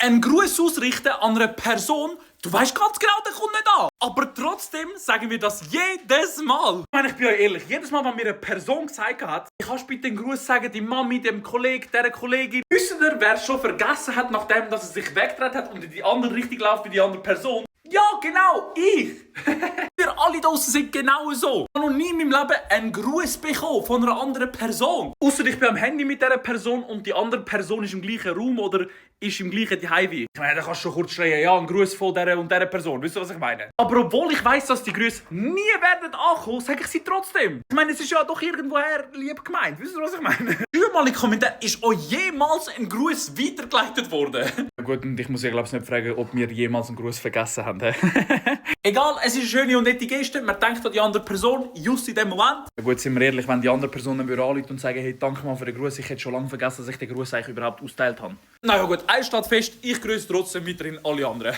einen Gruß ausrichten an eine Person, du weißt ganz genau, der kommt nicht an. Aber trotzdem sagen wir das jedes Mal. Ich meine, ich bin ja ehrlich, jedes Mal, wenn mir eine Person gesagt hat, kannst du bitte einen Gruß sagen, die Mami, dem Kollegen, dieser Kollegin. Wisst ihr, wer es schon vergessen hat, nachdem dass er sich weggedreht hat und in die andere Richtung läuft wie die andere Person? Ja, genau, ich! Wir alle draussen sind genau so. Ich habe noch nie in meinem Leben einen Gruß bekommen von einer anderen Person. Ausser ich bin am Handy mit dieser Person und die andere Person ist im gleichen Raum oder ist im gleichen Zuhause wie ich. Ich meine, da kannst du schon kurz schreien, ja, ein Gruß von dieser und dieser Person. Wisst ihr, was ich meine? Aber obwohl ich weiss, dass die Grüße nie werden ankommen, sage ich sie trotzdem. Ich meine, es ist ja doch irgendwoher lieb gemeint. Wisst ihr, was ich meine? Schreibt mal in die Kommentare, ist euch jemals ein Gruß weitergeleitet worden? Gut, und ich muss ja glaube ich nicht fragen, ob wir jemals einen Gruß vergessen haben. Egal, es ist eine schöne und nette Geste. Man denkt an die andere Person, just in dem Moment. Ja, gut, sind wir ehrlich, wenn die andere Person dann anrufen und sagen, hey, danke mal für den Gruß, ich hätte schon lange vergessen, dass ich den Gruß eigentlich überhaupt ausgeteilt habe. Na ja gut, eins steht fest, ich grüße trotzdem weiterhin alle anderen.